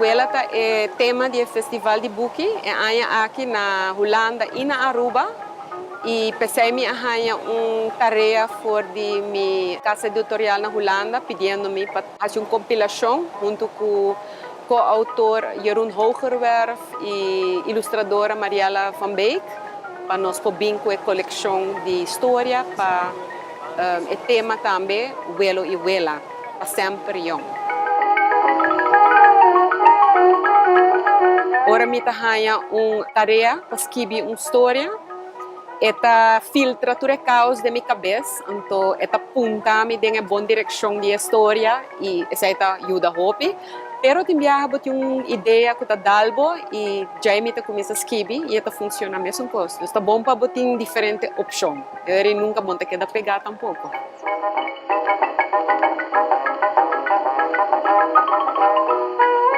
Wela ta e tema di e Festival di Buki e aña aki na Hulanda y na Aruba y p'esey mi a haña un tarea for di mi casa editorial na Hulanda pidiendo mi pa haci un compilacion hunto cu co-autor Jeroen Hoogerwerf y ilustradora Mariella van Beek pa nos por bin cu e coleccion di storia pa e tema tambe Welo y Wela pa semper yong. Ora mi ta haña un tarea pa skibi un storia, e ta filtra tur e kaos den mi kabes, anto e ta punta mi den e bon direkshon di e storia i esei ta yuda hopi. Pero tin biaha bo tin un idea ku ta dal bo i djei mi ta kuminsá skibi i e ta funshoná mesun kos. Dus ta bon pa bo tin diferente opshon. E nunka bo no ta keda pegá tampoko.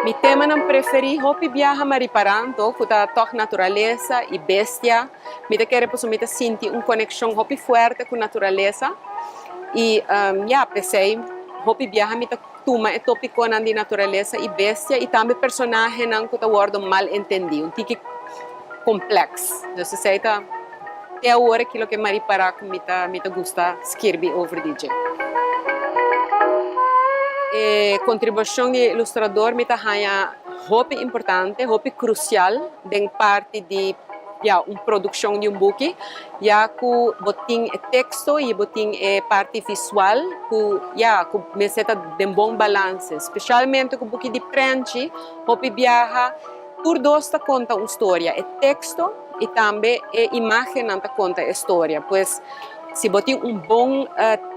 Mi temanan preferí hopi biaha m'a ripará anto ku ta tòg naturalesa i bestia. Mi ta kere pasobra mi ta sinti un konekshon hopi fuerte ku naturalesa i ya p'esei hopi biaha mi ta tuma e topikonan di naturalesa i bestia i tambe personahenan ku ta wòrdu mal entendí, un tiki komplèks. Dus esei ta te awor aki loke m'a ripará ku mi ta mi ta gusta skirbi over di dje. E kontribushon di e ilustrador mi ta haña hopi importante, hopi krusial den parti di ya un produkshon di un buki. Ya ku bo tin e teksto i bo tin e parti visual ku ya ku mester ta den bon balanse. Speshalmente ku buki di prenchi hopi biaha tur dos ta konta un storia, e teksto i tambe e imagennan ta konta e storia. Pues si bo tin un bon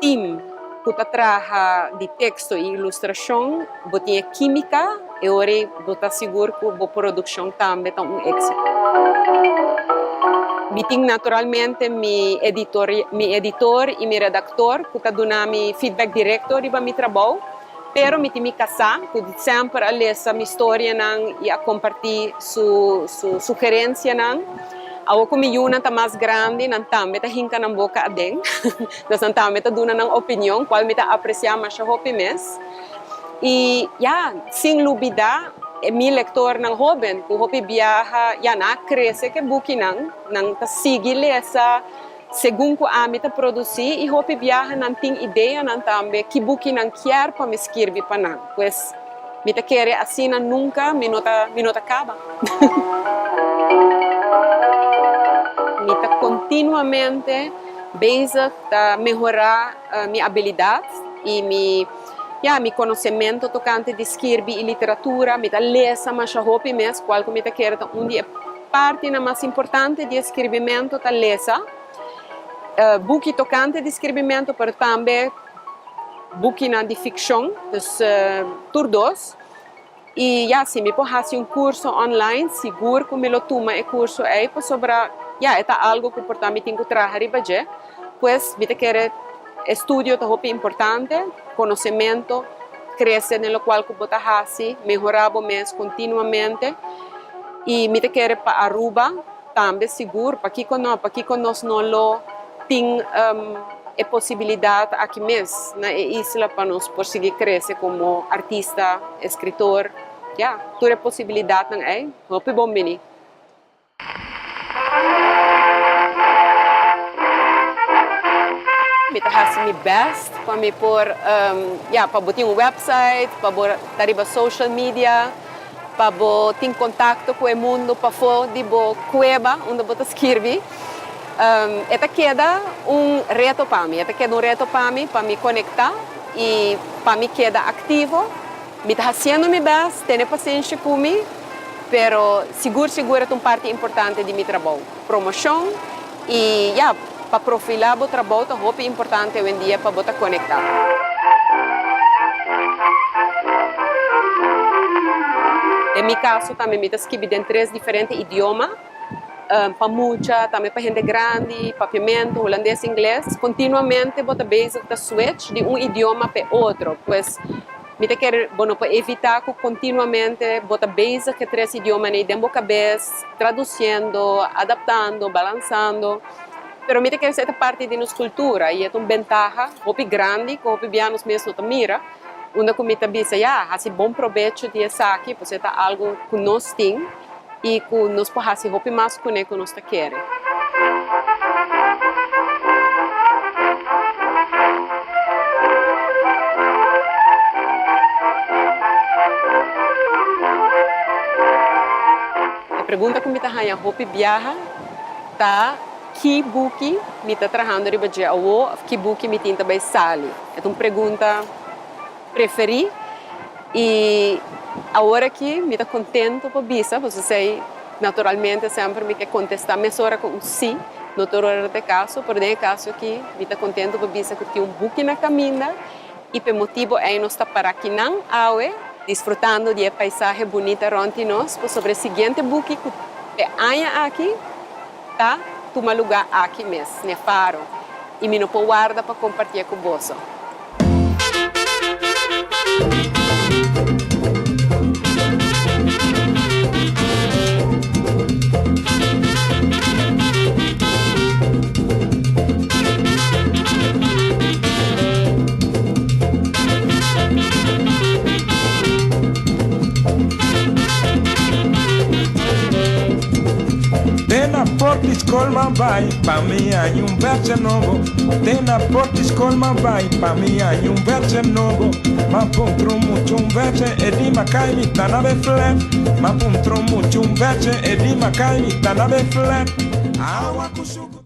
team ku ta traha di teksto i ilustrashon bo tin e kímika e ora ei bo ta sigur ku bo produkshon tambe ta un éksito. Mi tin naturalmente mi editor, mi editor i mi redaktor ku ta duna mi feedback direkto riba mi trabou, pero mi tin mi kasá ku semper a lesa mi storianan i a kompartí su su sugerensianan. Awor ku mi yunan ta mas grandi nan tambe ta hinka nan boka aden, dus nan tambe ta duna nan opinion kual mi ta apresiá masha hopi mes. I ya, sin lubidá e mi lektornan hóben ku hopi biaha ya nan a krese ku e bukinan, nan ta sigui lesa segun ku ami ta produsí i hopi biaha nan tin ideanan tambe ki buki nan kier pa mi skirbi pa nan. Pues mi ta kere asina nunka mi no ta mi no ta kaba. Mi ta kontinuamente bezig ta mehorá mi abilidat i mi Ya, mi konosementu tokante di skirbi i literatura, mi ta lesa masha hopi mes, kual ku mi ta kere ta un di e partinan mas importante di e skirbimentu ta lesa buki tokante di skirbimentu, pero tambe bukinan di fikshon, dus tur dos. I ya, si mi por hasi un kurso online, sigur ku mi lo tuma e kurso ei pasobra ya, e ta algu ku por ta mi tin ku traha riba dje. Pues mi ta kere estudio ta hopi importante, konosementu, krese den lokual ku bo ta hasi, mehorá bo mes kontinuamente. I mi ta kere pa Aruba tambe sigur, pakiko no, pakiko nos no lo tin e posibilidat aki mes na e isla pa nos por sigui krese komo artista, eskritor, ya, tur e posibilidatnan ei, hopi bon bini. Mi ta hasi mi best pa mi por, ya, pa bo tin un website, pa bo ta riba social media, pa bo tin kontakto ku e mundu pafó di bo kueba unda bo ta skirbi. E ta keda un reto pa mi, e ta keda un reto pa mi pa mi konektá i pa mi keda aktivo. Mi ta hasiendo mi bèst, tene pasenshi ku mi, pero sigur sigur e ta un parti importante di mi trabou. Promoshon i ya, pa profilá bo trabou ta hopi importante awendia pa bo ta konektá. Den mi kaso tambe mi ta skibi den tres diferente idioma, pa mucha, tambe pa hende grandi, papiamentu, hulandes, ingles. Kontinuamente bo ta bezig ta switch di un idioma p'e otro, pues Mi ta kere bo no por evitá ku kontinuamente bo ta bezig ku e tres idiomanan ei den bo kabes, tradusiendo, adaptando, balansando. Pero mi ta kere esei ta parti di nos kultura i e ta un bentaha hopi grandi ku hopi bia nos mes no ta mira. Unda ku mi ta bisa ya, hasi bon probecho di esaki, pasobra ta algu ku nos tin i ku nos por hasi hopi mas kuné ku nos ta kere. E pregunta ku mi ta haña hopi biaha ta ki buki mi ta trahando riba dje awo òf ki buki mi tin ta bai sali. E ta un pregunta preferí i awor aki mi ta kontentu pa bisa pasobra esei naturalmente semper mi ke kontestá mesora ku un sí, no tur ora ta e kaso, pero den e kaso aki mi ta kontentu pa bisa ku tin un buki na kaminda i pa e motibu ei nos ta para akinan awe disfrutando di e paisahe bunita rònt di nos pasobra e siguiente buki ku e aña aki ta tuma lugá aki mes, n'e Faro, i mi no por warda pa kompartié ku boso. Te na port'i skol m'a bai pa mi haña un bèrse nobo Te na port'i skol m'a bai pa mi haña un bèrse nobo M'a puntra un mucha un bèrse e di m'a kai mi ta na beflèt M'a puntra un mucha un bèrse e di m'a kai mi ta na beflèt Awa ku suku.